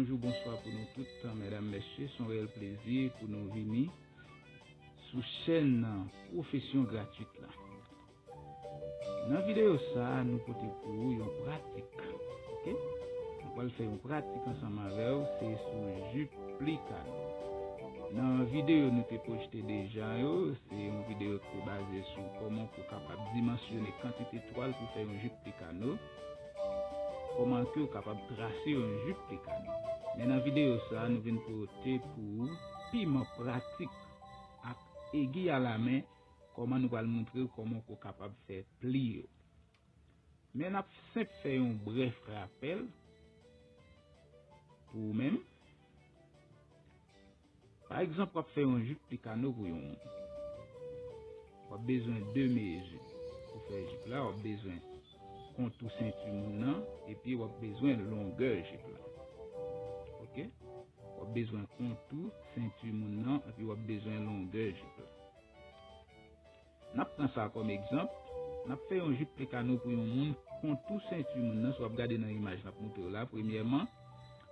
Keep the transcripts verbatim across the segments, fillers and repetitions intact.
Bonjou, bonswa pou nou tout, medam, mesye, se yon reyèl plezi pou nou vini sou chèn Pwofesyon Gratwit la. Nan videyo sa a, nou pote pou ou yon pratik, oke? Nou pral fè yon pratik ansanm avè w, se sou jip plikano. Nan videyo nou te pwojte deja yo, se yon videyo ki te baze sou kòman pou w kapab dimansyone kantite twal pou fè yon jip plikano, kòman ke w kapab trase yon jip plikano. Men nan videyo sa a, nou vin pote pou ou pi bon pratik ak egiy alamen, kòman nou pral montre w kòman pou w kapab fè pli yo. Men n ap senp fè yon brèf rapèl pou ou menm. Pa egzanp, w ap fè yon jip plikano pou yon moun. W ap bezwen de mezi pou fè jip la, w ap bezwen kontou senti moun nan, epi w ap bezwen longè jip la. Oke? W ap bezwen kontou senti moun nan, epi w ap bezwen longè jip la. N ap pran sa kòm egzanp. N ap fè yon jip plikano pou yon moun, kontou senti moun nan, si w ap gade nan imaj n ap montre w la, premyèman,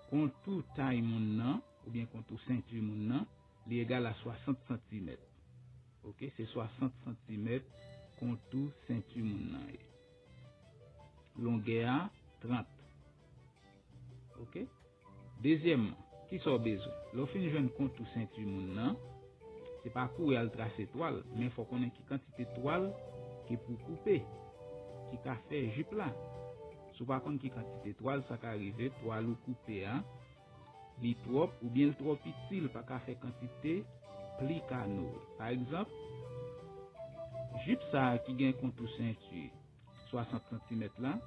kontou tay moun nan, oubyen kontou senti moun nan, li egal a swasant santimèt. Oke, se swasant santimèt kontou senti moun nan ye. Longè a, trant. Oke? Dezyèmman, kisa w bezwen? Lè w fin jwenn kontou senti moun nan, se pa kouri al trase twal, men fò w konnen ki kantite twal ki pou koupe, ki ka fè jip la. Si w pa konn ki kantite twal, sa ka rive, twal ou koupe a, li twòp oubyen l twò piti, l pa ka fè kantite plikano. Pa egzanp, jip sa a ki gen kontou senti swasant santimèt la,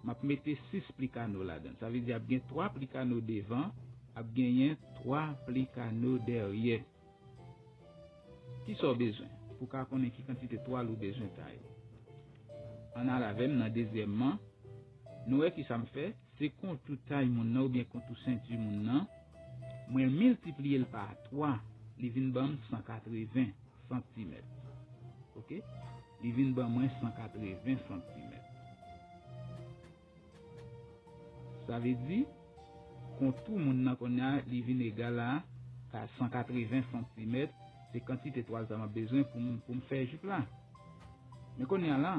m ap mete sis plikano ladan l. Sa vle di ap gen twa plikano devan, ap genyen twa plikano dèyè. Kisa w bezwen pou w ka konnen ki kantite twal ou bezwen taye? Ann al avè m nan dezyèmman, nou wè kisa m fè? Se kontou tay moun nan oubyen kontou senti moun nan, mwen miltipliye l pa twa, li vin ban m san katreven santimèt. Oke? Li vin ban mwen san katreven santimèt. Sa vle di, kontou moun nan kounye a, li vin egal a ka san katreven santimèt, se kantite twal sa m ap bezwen pou m, pou m fè jip la. Men kounye a la,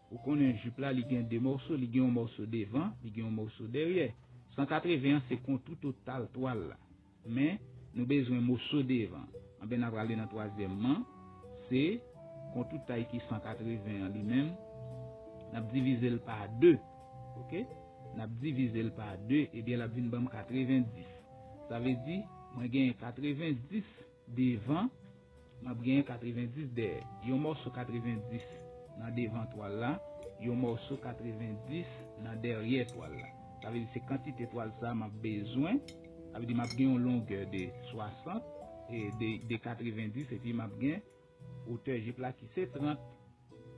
ou konnen jip la, li gen de mòso, li gen yon mòso devan, li gen yon mòso dèyè. San katreven an, se kontou total twal la. Men, nou bezwen moso devan. Anben, n a prale nan twazyèmman, se kontou tay ki san katreven an li menm, n ap divize l pa de. Oke? N ap divize l pa de, ebyen, l ap vin ban m katrevendis. Sa vle di, mwen genyen katrevendis devan, m ap genyen katrevendis dèyè. Yon mòso katrevendis nan devan twal la, yon mòso katrevendis nan dèyè twal la. Sa vle di se kantite twal sa a m ap bezwen. Sa vle di m ap gen yon longè de swasant, e de, de katrevendis, epi m ap gen wotè jip la ki se trant.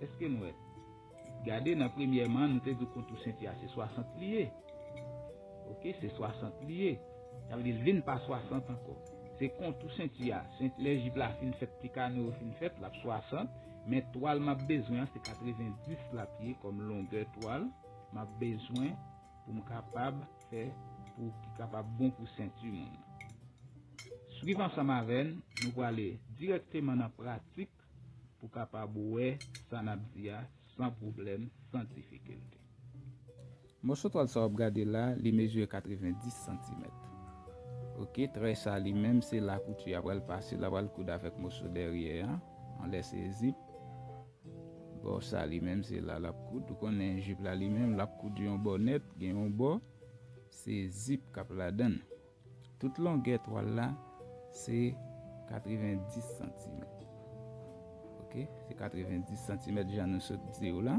Èske n wè? Gade nan premyèman, nou te di kontou senti a se swasant li ye. Oke, se swasant li ye. Sa vle di l vin pa swasant ankò. Se kontou senti a. Sent-, lè jip la fin fèt, plikano yo fin fèt, l ap swasant. Men twal m ap bezwen an, se katrevendis l ap ye kòm longè twal m ap bezwen pou m kapab fè, pou ki kapab bon pou senti moun nan. Swiv ansanm avè n, nou prale dirèkteman nan pratik pou kapab wè sa n ap di a san pwoblèm, san difikilte. Mòso twal sa w ap gade la, li mezire katrevendis santimèt. Oke, trè sa li menm, se la kouti a pral pase, la pral koud avèk mòso dèyè a, anlè se zip. Bò sa li menm, se la l ap koud. Ou konnen jip la li menm, l ap koud yon bò nèt, gen yon bò, se zip k ap ladan l. Tout longè twal la, se katrevendis santimèt. Oke? Se katrevendis santimèt, jan nou sot di w la.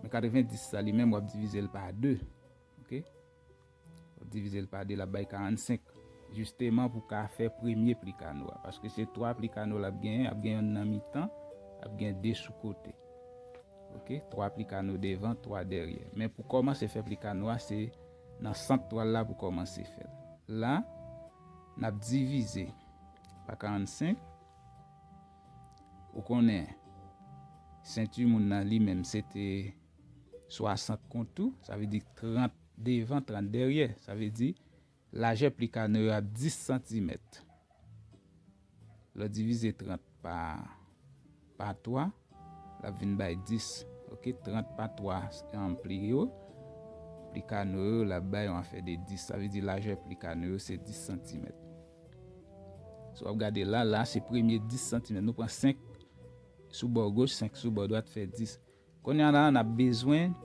Men katrevendis sa li menm, w ap divize l pa de. Oke? W ap divize l pa de, l ap bay karannsenk. Jisteman pou ka fè premye plikano a. Paske se twa plikano l ap genyen, ap gen yonn nan mitan, ap gen de sou kote. Oke? Twa plikano devan, twa dèyè. Men pou kòmanse fè plikano a, se nan sant twal la pou kòmanse fè l. La, n ap divize pa karannsenk. Ou konnen, senti moun nan li menm, se te swasant kontou, sa vle di trant devan, trant dèyè. Sa vle di, lajè pli kano yo ap dis santimèt. Lè w divize trant pa, pa twa, l ap vin bay dis. Oke, trant pa twa, um, pli yo, pli kano yo, l ap bay yon afè de dis. Sa vle di lajè pli kano yo se dis santimèt. Si w ap gade la, la se premye dis santimèt. Nou pran senk sou bò goch, senk sou bò dwat, fè dis. Kounye a la, n ap bezwen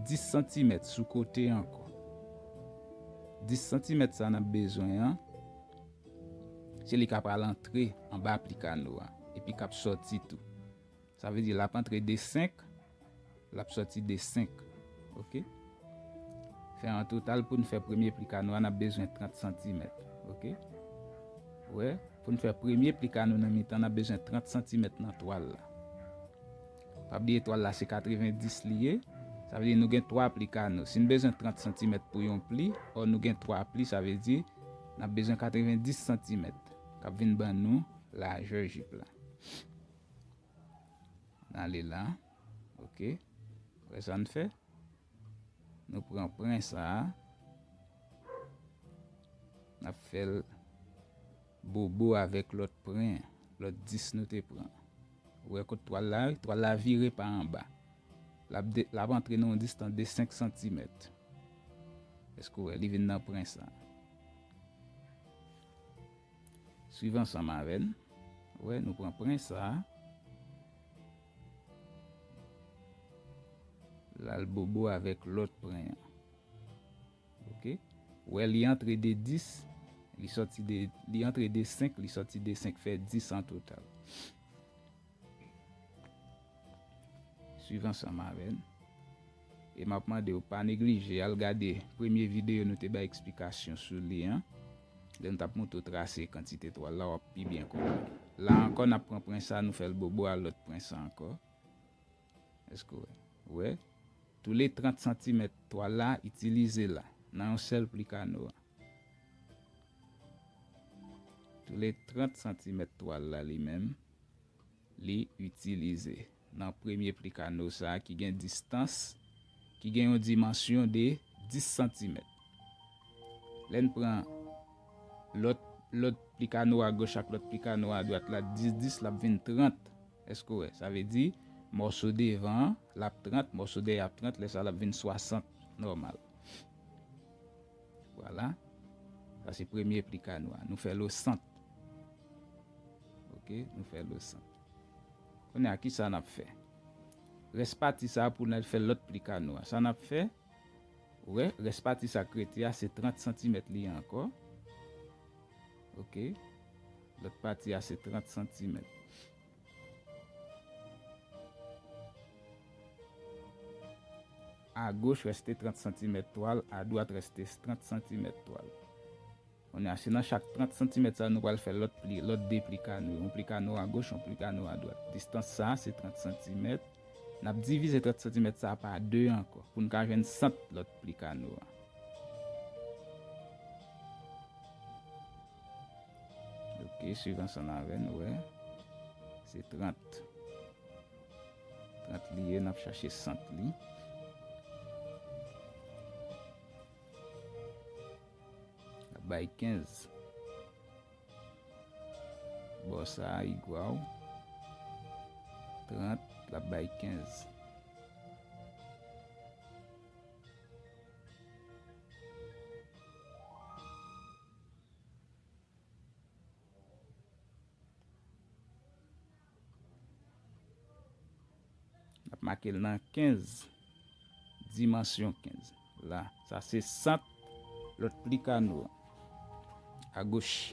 dis santimèt sou kote ankò. Dis santimèt sa n ap bezwen an, se li k ap al antre anba pli kano a, epi k ap sòti tou. Sa vle di, l ap antre de senk, l ap sòti de senk. Oke? Fè an total, pou n fè premye pli kano a, n ap bezwen trant santimèt. Oke? Wè, pou n fè premye pli kano nan mitan, n ap bezwen trant santimèt nan twal la. Pa bliye twal la se katrevendis li ye. Sa vle di nou gen twa pli kano. Si n bezwen trant santimèt pou yon pli, ò nou gen twa pli, sa vle di n ap bezwen katrevendis santimèt k ap vin ban nou lajè jip la. N ale la. Oke. Wè sa n fè? Nou pran pwen sa a. N ap fè l bobo avèk lòt pwen, lòt dis nou te pran. Ou wè kot twal la, twal la vire pa anba. L ap de-, l ap antre nan yon distans de senk santimèt. Èske w wè, li vin nan pwen sa a? Swiv ansanm avè n. Ou wè, nou pran pwen sa a. L al bobo avèk lòt pwen an. Oke? Ou wè, li antre de dis, li sòti de, li antre de senk, li sòti de senk, fè dis an total. Swiv ansanm avè n. E m ap mande w pa neglije al gade premye videyo nou te bay eksplikasyon sou li an. Lè nou t ap montre w trase kantite twal la, w ap pi byen konprann. La ankò, n ap pran pwen sa, nou fè l bobo a lòt pwen sa ankò. Èske w wè? Ou wè? Tou le trant santimèt twal la itilize la, nan yon sèl pli kano a. Tou le trant santimèt twal la li menm, li itilize nan premye pli kano sa a ki gen distans, ki gen yon dimansyon de dis santimèt. Lè n pran lòt, lòt pli kano a goch ak lòt pli kano a dwat la, dis, dis, l ap vin trant. Èske w wè? Sa vle di, mòso devan an, l ap trant, mòso dèyè a ap trant, lè sa a l ap vin swasant nòmal. Vwala. Sa se premye pli kano a. Nou fè l o sant. Oke, nou fè l o sant. Kounye a, ki sa n ap fè? Rès pati sa a pou n al fè lòt pli kano a. Sa n ap fè, ou wè, rès pati sa k rete a, se trant santimèt li ye ankò. Oke. Lòt pati a, se trant santimèt. Agoch reste trant santimèt twal, adwat reste trant santimèt twal. Kounye a, se nan chak trant santimèt sa a nou pral fè lòt pli, lòt de pli kano, yon pli kano agoch, yon pli kano adwat. Distans sa a se trant santimèt. N ap divize trant santimèt sa a pa de ankò pou n ka jwenn sant lòt pli kano a. Oke, swiv ansanm avè n, wè. Se trant. Trant li ye, n ap chache sant li. L ap bay kenz. Bò sa a, igwaw. Trant, l ap bay kenz. N ap make l nan kenz, dimansyon kenz. La, sa se sant lòt pli kano a, agoch.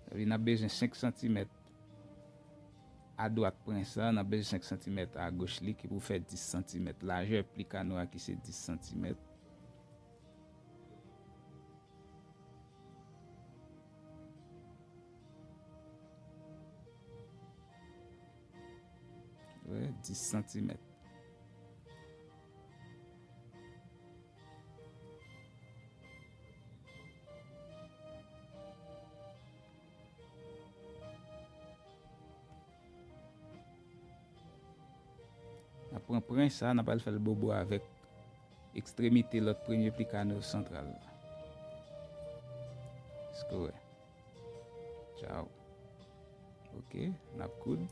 Sa vle di n ap bezwen senk santimèt adwat pwen sa, n ap bezwen senk santimèt agoch li ki pou fè dis santimèt. Lajè pli kano a ki se dis santimèt. Wè, dis santimèt. Pran sa, n ap al fè l bobo avèk ekstremite lòt premye plikano santral la. Èske w wè? Tchaw. Ok, n ap koud.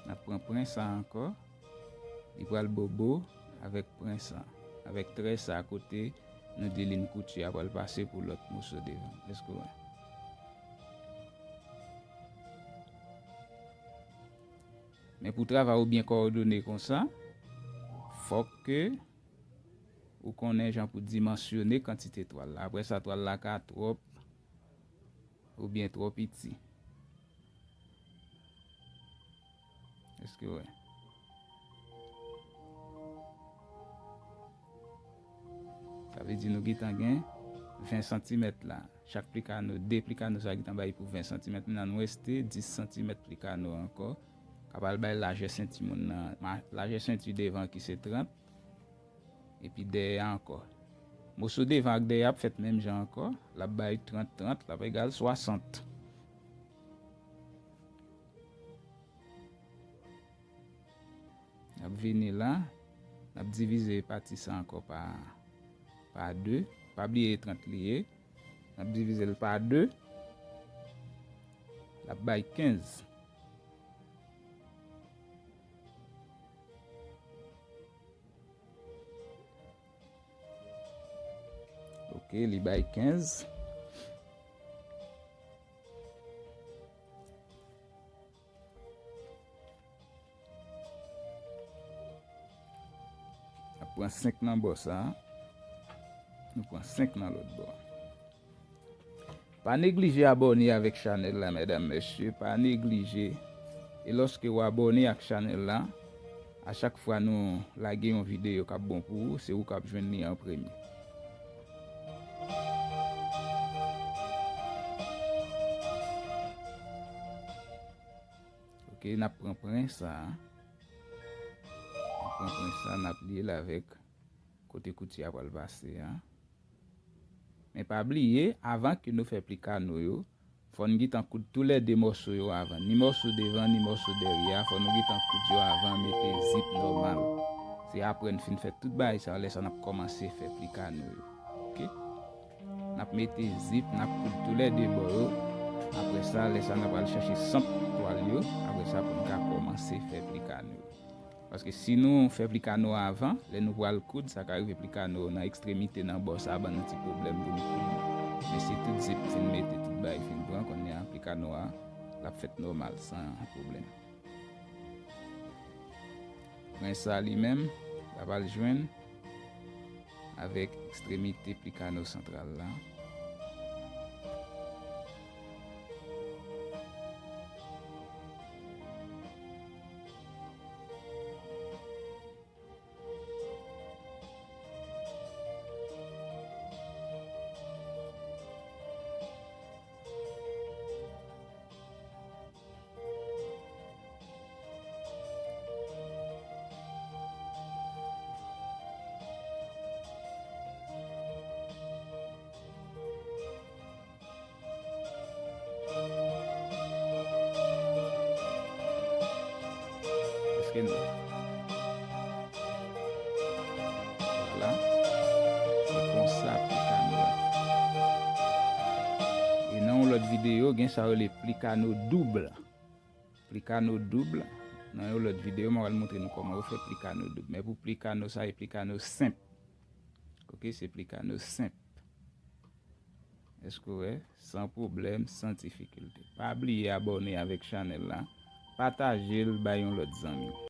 N ap pran pwen sa ankò. Li pral bobo avèk pwen sa, avèk trè sa kote nou di liy koutye a pral pase pou lòt moso devan. Èske w wè? Men pou travay ou byen kòdone konsa, fòk ke ou konnen jan pou dimansyone kantite twal la. Apre sa, twal la ka twòp oubyen twò piti. Èske w wè? Sa vle di nou gentan gen ven santimèt la. Chak plikano, de plikano sa gentan bay pou ven santimèt. Menm nan nou reste dis santimèt plikano ankò. K ap al bay lajè senti moun nan. Ma-, lajè senti devan ki se trant. Epi dèyè a ankò. Moso devan ak dèyè a ap fèt menm jan ankò. L ap bay trant, trant, l ap egal swasant. N ap vini la, n ap divize pati sa ankò pa, pa de. Pa bliye trant li ye. N ap divize l pa de. L ap bay kenz. Ok, li bay kenz. N ap pran senk nan bò sa a. Nou pran senk nan lòt bò a. Pa neglije abòne avèk chanèl la, medam, mesye. Pa neglije. E lòske w abòne ak chanèl la, a chak fwa nou lage yon videyo k ap bon pou ou, se ou k ap jwenn li an premye. Ok, n ap pran pwen sa a. N ap pran pwen sa a, n ap lye l avèk kote koutye a pral pase a. Men pa bliye, avan ke nou fè plikano yo, fò n gentan koud toulède mòso yo avan. Ni mòso devan, ni mòso dèyè a, fò nou gentan koud yo avan, mete zip nòmal. Se apre n fin fè tout bagay sa yo, lè sa n ap kòmanse fè plikano yo. Ok? N ap mete zip, n ap koud toulède bò yo. Apre sa, lè sa, n ap al chache sant twal yo. Apre sa, pou n ka kòmanse fè plikano yo. Paske si nou fè plikano a avan, lè nou pral koud, sa ka rive plikano nan ekstremite, nan bò sa, ban nou ti pwoblèm pou nou koud. Men si tout zip fin mete, tout bagay fin pran, kounye a plikano a, l ap fèt nòmal, san pwoblèm. Pwen sa li menm, l ap al jwenn avèk ekstremite plikano santral la. Èske nou? Vwala. Se konsa plikano a. E nan yon lòt videyo, gen sa yo rele plikano doub. Plikano doub. Nan yon lòt videyo, mwen pral montre nou kòman yo fè plikano doub. Men pou plikano sa, e plikano senp. Ok, se plikano senp. Èske w wè? San pwoblèm, san difikilte. Pa bliye abòne avèk chanèl la. Pataje l bay yon lòt zanmi w.